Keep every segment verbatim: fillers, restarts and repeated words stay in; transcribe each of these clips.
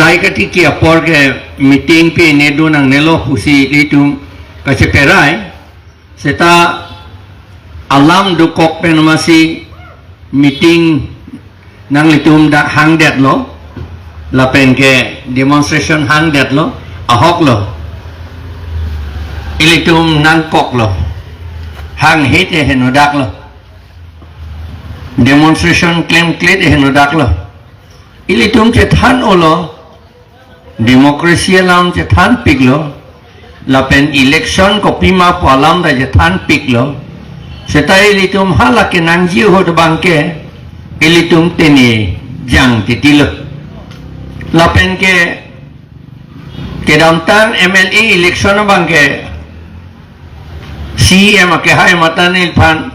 Sai katiki apor ke meeting pine do nangnelo pusi ilitum kacheperai. Seta alam dokok pen masi meeting nanglitum dak hangdetlo, lapen ke demonstration hangdetlo, ahoklo. Ilitum nangkoklo. Hanghe te henodaklo. Demonstration klemkle te henodaklo. Ilitum chethan-olo, democracy alam chethanpiklo, lapen election kopima pu alam ta chethanpiklo. Seta ilitum hala kenangji ahut abang ke ilitum tini jang titilo. Lapen ke kedamtang M L A election abang ke C E M akehai mate neliphan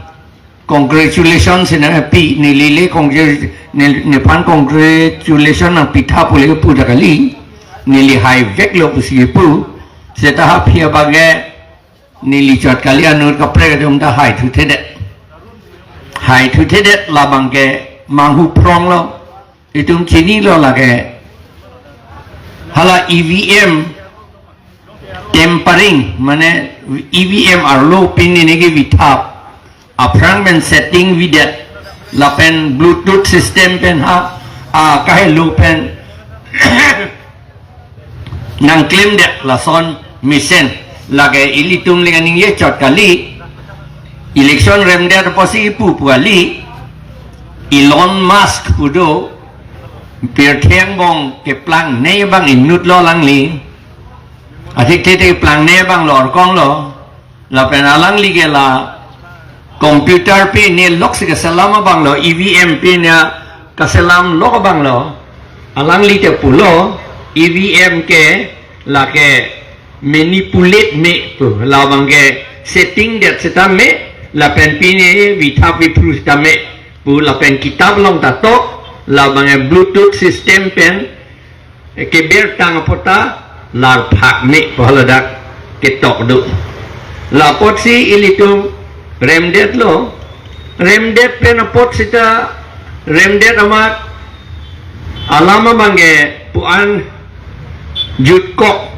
congratulations nangpi, neli le congratulation, neli, neliphan congratulation nangpitha pu le pu ta kali, neli haiveklo pusi pu. Seta ha aphi abang ke neli chot kali, anut kaprek atum ta haithuthedet. Haithuthedet, labang ke manghu phronglo. Itum chinilo lake. Hala E V M tampering, mane E V M arlo pine neke vithap, aphrang pen setting videt, lapen Bluetooth system pen ha, a, kahelo pen nangklemdet lason mesen, lake ilitum le kaningje chot kali. Election remdet apotsi kipu pu kali. Elon Musk pu do, pirthe angbong keplangne abang inutlo alangli. Athik thete keplangne abang lo orkonglo. Lapen alangli ke la computer pine loksi kaselam abanglo, E V M pine kaselam lok abanglo. Alangli te pulo, E V M ke lake manipulate me pu, labang ke setting det seta me, lapen pine vithap viphru seta me pu, lapen kitap along ta tok, labang ke Bluetooth system pen keber tang apot ta larphak me pu haladak ketok do. La apotsi ilitum remdetlo, remdet pen apot seta remdet amat alam abang ke pu-an jutkok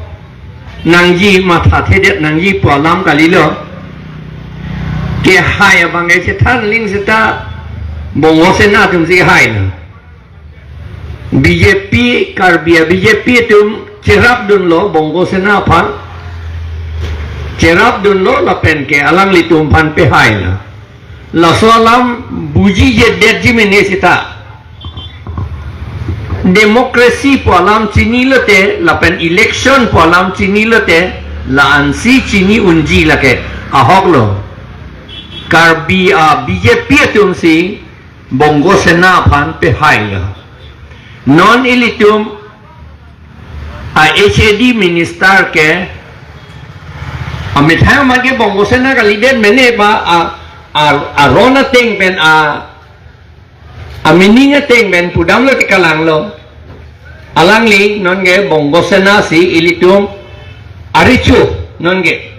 nangji, mathathedet nangji pu alam kalilo. Kehai abang ke chethan ling seta Bongo Sena atumsi hailo. B J P, Karbi a-B J P atum cherapdunlo Bongo Sena aphan. Cherapdunlo lapen ke alanglitum aphan pehailo. Laso alam bujijedetji mene seta. Democracy pu alam chinilote, lapen election pu alam chinilote, la-ansi chini unji lake ahoklo. Karbi a-B J P atumsi Bongo Sena aphan pehailo. Non ilitum a-H A D minister ke amethang ma ke Bongo Sena kalidet mene ba a, a, aron ateng pen a, a-meaning ateng pen pudamlo te kalanglo. Alangli non ke Bongo Sena si ilitum arecho non ke.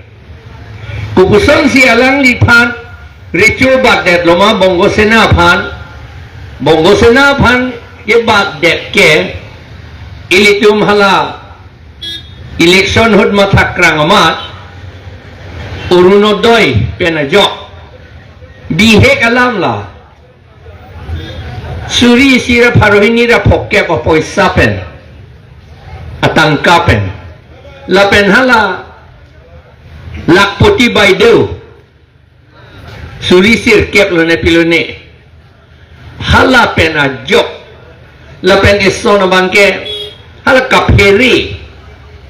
Kopusonsi alangliphan recho batdetlo ma Bongo Sena aphan? Bongo Sena aphan kebatdet ke ilitum hala election ahut mathakrang amat Orunodoi pen ajok bihek alam la suri isi ra pharo hini ra phongokep apoisa pen, atangka pen. Lapen hala Lakhpati Baideo, suri sirkep lone pilone, hala pen ajok, lapen eson abang ke hala kaphere,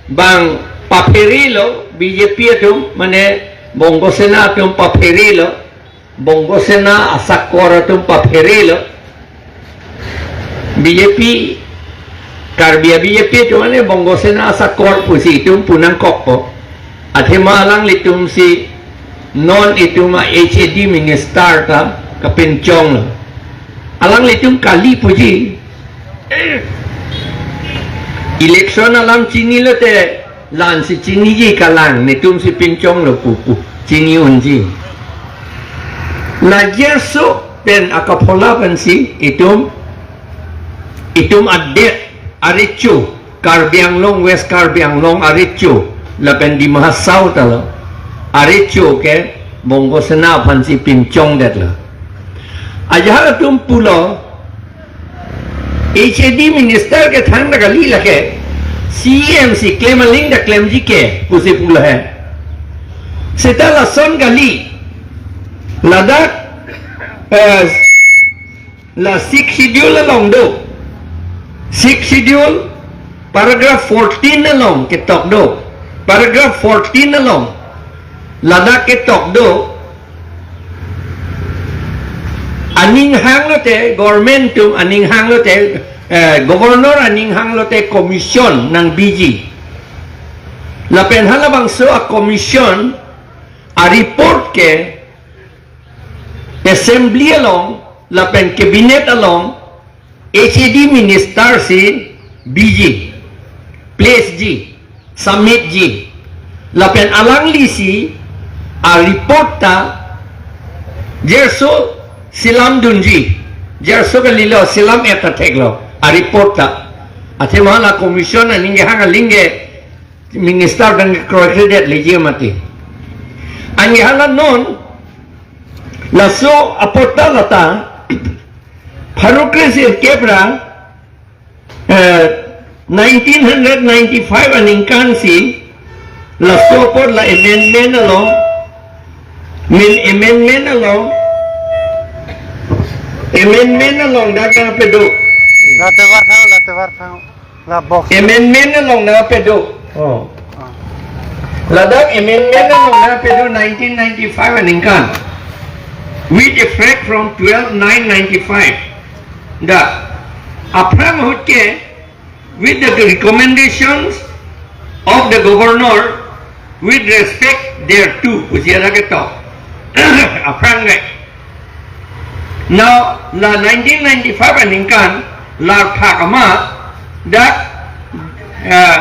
bang papherelo B J P atum, mane Bongo Sena atum papherelo. Bongo Sena asakor atum papherelo. B J P, Karbi a-B J P atum mane Bongo Sena asakor pusi itum pu nangkokpo. Athema alanglitumsi non itum a-H A D minister ta kapinchonglo. Alanglitum kali puji. Election alam chinilote, la-ansi chiniji kalang, netumsi pinchonglo pupu chini unji. Lajerso pen akaphola pensi itum, itum adet, arecho, Karbi Anglong, West Karbi Anglong arecho lapen Dima Hasao ta lo, arecho ke Bongo Sena aphansi pinchongdetlo. Ajahak atum pulo, H A D minister ke thangta kali, lake C E M si klem aling ta klemji ke pusi pulo he. Seta lason kali, ladak, eh, la Sixth Schedule along do. Sixth Schedule paragraph fourteen along ketok do. Paragraph fourteen along ladak ketok do. Aning hanglote, government atum aning hanglote, eh, governor aning hanglote commission nangbiji. Lapen halabangso a-commission a-report ke assembly along lapen cabinet along H A D minister si biji, place ji, submit ji. Lapen alanglisi a-report ta jerso selam dunji, jerso kalilo, selam-et ta theklo a-report ta. Athema la commission aning kehang aling ke minister abang kroi-kre detleji mati. Anke hala non laso apot ta lata pharo kre-sirkep ra, eh, nineteen ninety-five aningkan si laso apot la amendment along, min amendment along, amendment along dak nangpedo. Late varphang, late varphang. La box. Amendment along nangpedo. Oh. Ladak amendment along nangpedo nineteen ninety-five aningkan, with effect from twelve nine ninety-five. Da, aphrang ahut ke, with the recommendations of the governor, with respect thereto, pusi ada ketok. Aphrang ke. Now, la nineteen ninety-five aningkan, la phak ama, that, uh,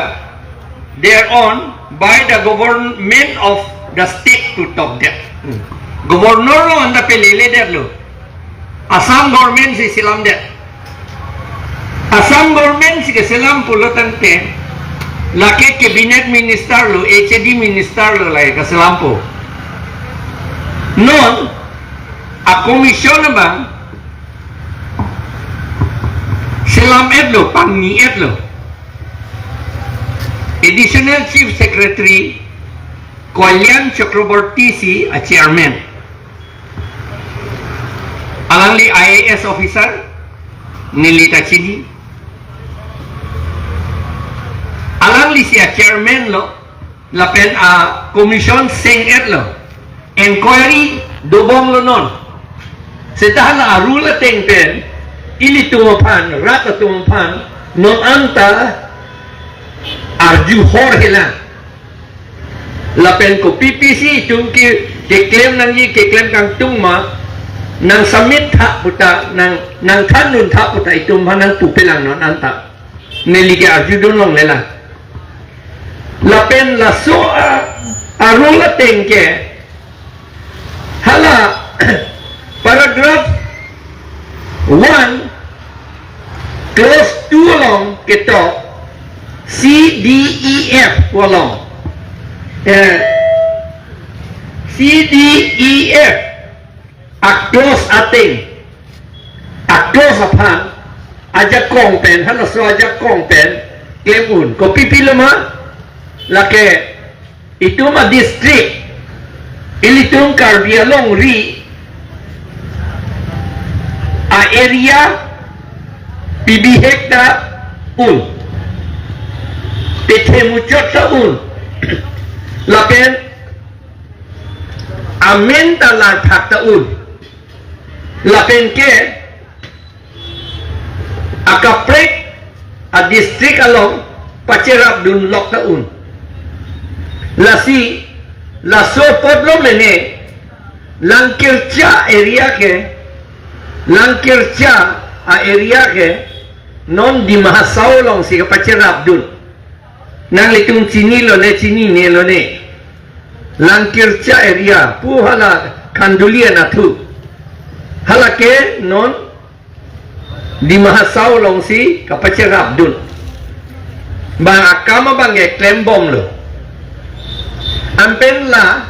thereon by the government of the state to top that. Governor lo anta pelele detlo. Assam government si selam det. Assam government si keselam pulo tangte, lake cabinet minister lo, H A D minister lo lake keselampo. Non, a-commission abang selam-etlo, pangni-etlo. Additional Chief Secretary Kalyan Chakraborty si a-chairman. Alangli I A S officer, neli ta chini. Alanglisi a-chairman lo, lapen a-commission seng-etlo. Inquiry dobomlo non. Seta hala a-rule ateng pen, ilitum aphan, rat atum aphan, non anta arju hor hela. Lapen kopi pisi itum ke keklem nangji, keklem kangtung ma, nang submit tha puta, nang, nangthandun tha puta itum aphan nangpupelang non anta. Neli ke arjudun longlelang. Lapen laso a, a-rule ateng ke, hala paragraph one, clause two along ketok, C D E F along. Eh, C D E F a-clause ateng, a-clause aphan ajakong pen, halaso ajakong pen klem un. Kopi pilo ma? Lake itum a-district, ilitum Karbi alongri a-area pibihek ta un, pethe muchot ta un, lapen amen ta larphak ta un, lapen ke akaprek a-district along pacherapdun lok ta un. Lasi, laso apotlo mene, Langkircha area ke, Langkircha a-area ke, non Dima Hasao alongsi kapacherapdun. Nanglitum chinilo ne, chininelo ne. Langkircha area, pu hala Khanduli anatthu. Hala ke non Dima Hasao alongsi kapacherapdun. Bang akam abang ke klembomlo. Anpen la,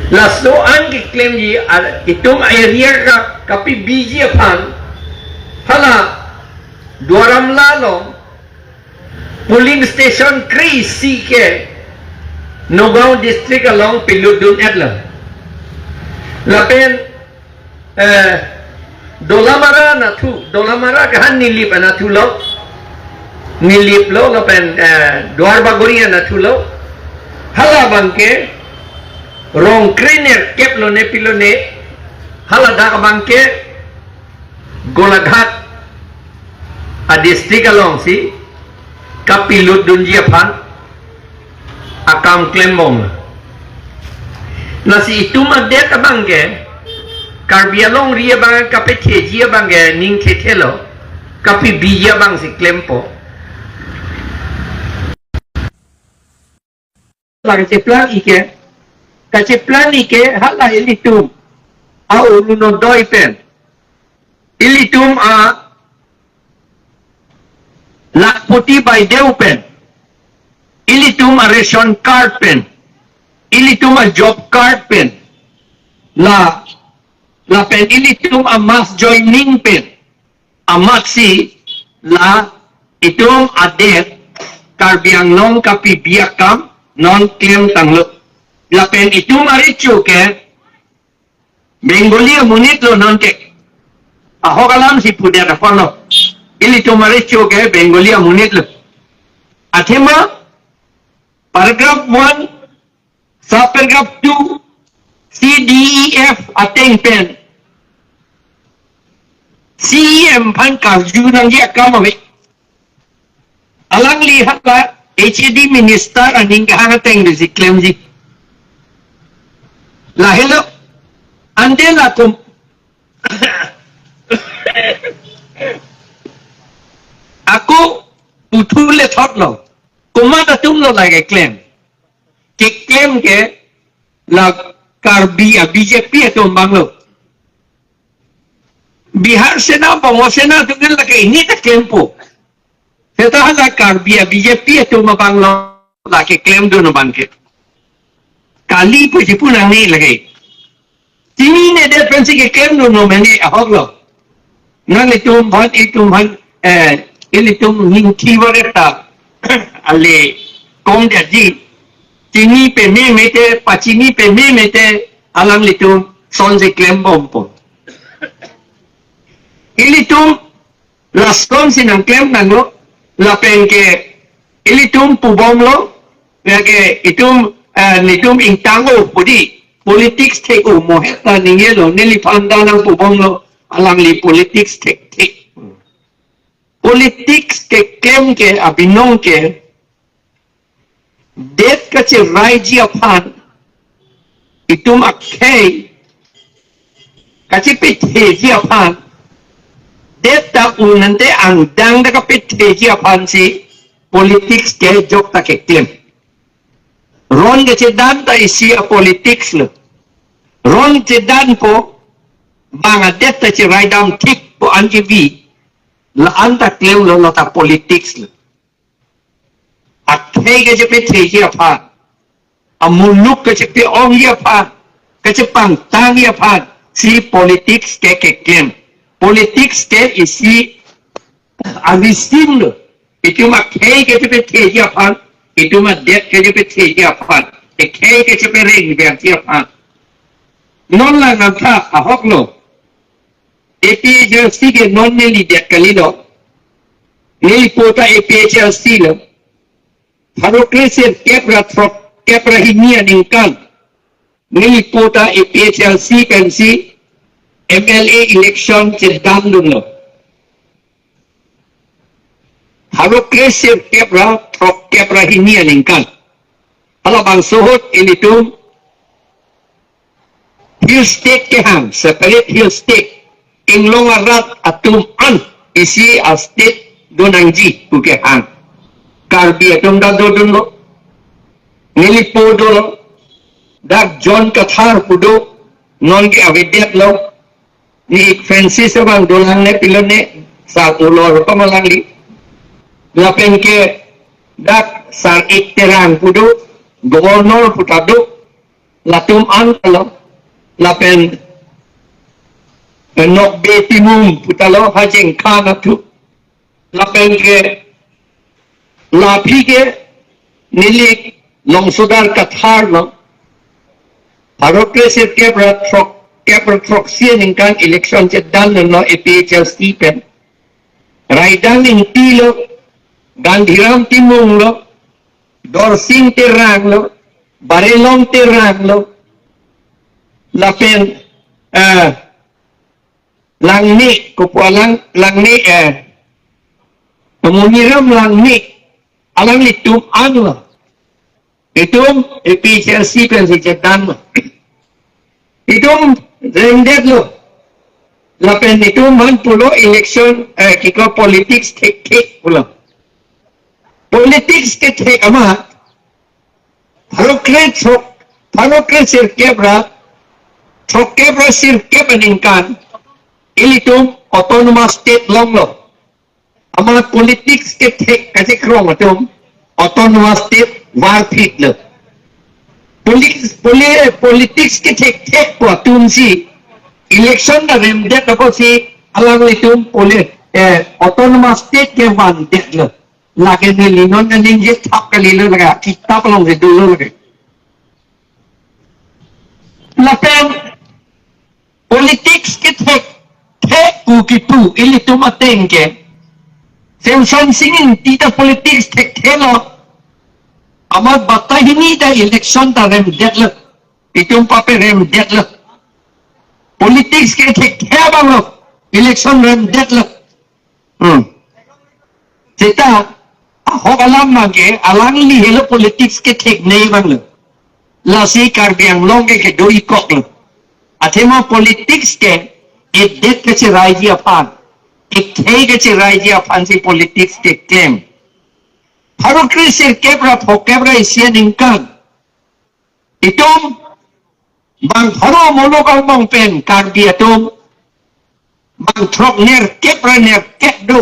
laso an keklemji, a, itum area ka, kapebiji aphan, hala Duar Amla along polling station kre-isi ke Nagaon district along pilutdun-etlo. Lapen, eh, Dolamara anatthu, Dolamara ke ha Nilip anatthulo. Niliplo lapen, eh, Duar Bagori anatthulo. Hala abang ke rong krenerkep lone pilone. Hala dak abang ke Golaghat a district alongsi kapilutdunji aphan akam klembom. Lasi itum adet abang ke, Karbi alongri abang kapetheji abang ke ning thethelo, kapebiji abangsi klempo. La kacheplang ike, kacheplang ike hala ilitum a Orunodoi pen, ilitum a Lakhpati Baideo pen, ilitum a ration card pen, ilitum a job card pen, la, lapen ilitum a mass joining pen, amatsi la itum adet Karbi Anglong kapebi akam non klemtanglo. Lapen itum arecho ke Bengali amonitlo nonke. Ahok alamsi pudet apotlo. Ilitum arecho ke Bengali amonitlo. Athema paragraph one, subparagraph two, C D E F ateng pen C E M aphan karjunangji akam ave. Alangli hala H A D minister aning kehang ateng desi klemji. Lahelo, ante latum ako puthule thotlo. Komat atumlo lake klem. Keklem ke la Karbi a B J P atum abanglo. Bihar Sena, Bongo Sena atum ke lake inita klempo. Seta hala Karbi a B J P atum abanglo lake klemdun abang ke. Kali puji pu nangne lake. Chinine det pensi keklemdun nomene ahoklo. Nanglitum aphan, itum aphan, eh, ilitum ningthi vareta ale komdetji. Chini pememe te, pachini pememe te alanglitum sonsi klembompo. Ilitum lasonsi nangklemnanglo, lapen ke ilitum pubomlo, lake itum, eh, netum ingtang-o pu di, politics thek-o mohet ta ningjelo, neliphan ta nangpubomlo, alangli politics thekthe. Politics keklem ke abinong ke, det kacheraiji aphan, itum akhei kachepetheji aphan, det ta un ante angdeng ta kapetheji aphansi politics ke jokta keklem. Ron kachedan ta isi a politics lo. Ron chedanpo, bang adet ta cheraidam thikpo an kebi, la-an ta klemlo, lata politics lo. Akhei kachepetheji aphan, amuluk kachepe-ongji aphan, kachepangtangji aphansi politics ke keklem. Politics ke isi avisim lo. Itum akhei kachepetheji aphan, itum adet kachepetheji aphan, akhei kacheperengverji aphan. Non la nangtha ahoklo. A P H L C ke non neli det kalilo. Neli po ta A P H L C lo. Pharo kre sirkep ra throkkep ra hini aningkan, neli po ta A P H L C pensi M L A election chedamdunlo. Pharo kre sirkep ra throkkep ra hini aningkan. Halabangso ahut ilitum hill state kehang, separate hill state, inglong arat atum an isi a state donangji pu kehang. Karbi atum ta dodunlo, neli po dolo, dak John Kathar pu do, non ke avedetlo, ne Francis abang dolang ne pilone, sa ulor pamalangli. Lapen ke dak Sar-ik Terang pu do, governor pu ta do, latum an ta lo, lapen Nokbe Timung pu ta lo, ha Jengkha anatthu. Lapen ke la aphi ke neli Longsodar Kathar lo. Pharo kre sirkep ra throkkep ra throksi aningkan election chedan lo A P H L C pen. Raidang Ingti lo, Gandhiram Timung lo, Dorsing Terang lo, Barelong Terang lo, lapen, eh, Langne, kopu alang, Langne, eh, Moniram Langne, alanglitum an lo. Itum A P H L C pensi chedan lo. Itum remdet lo. Lapen itum aphan pulo election, eh, kiko politics thekthe pulo. Politics kethek amat, pharo kre throk, pharo kre sirkep ra, throkkep ra sirkep aningkan, ilitum autonomous state longlo. Amat politics kethek kachekrong atum autonomous state varphit lo. Politics, poli-, politics kethekthek pu atumsi election ta remdet apotsi alanglitum poli-, eh, autonomous state kevandet lo. Lake neli non kaningje thap kalilo lake, kitap alongsi dolo lake. Lapen politics kethek, thek pu kipu ilitum ateng ke. Semsonsing Ingti ta politics thekthe lo. Amat Bata hini ta election ta remdet lo. Itum pape remdet lo. Politics kethekthe abang lo. Election remdet lo. Hmm. Seta, ahok alam abang ke, alangli helo politics ketheknei abang lo. Lasi Karbi Anglong ke kedo-ik kok lo. Athema politics ke, edet kacheraiji aphan, ekhei kacheraiji aphansi politics keklem. Pharo kre sirkep ra throkkep ra isi aningkan, itum bang pharo muluk angbong pen Karbi atum bang throknerkep ra nerkep do.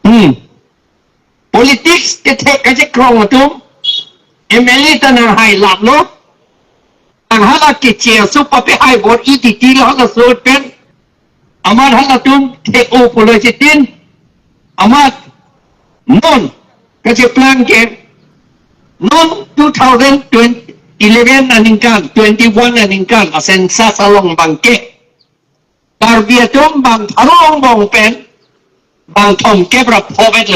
Hmm. Politics kethek kachekrong atum M L A ta nanghai lap lo. Nang hala keche aso pape hai bor-i titi lo halaso pen. Amat halatum thek-o pulo chetin. Amat non kacheplang ke non two thousand eleven aningkan, twenty-one aningkan a census along abang ke Karbi atum bang pharo angbong pen bang thomkep ra phovet lo.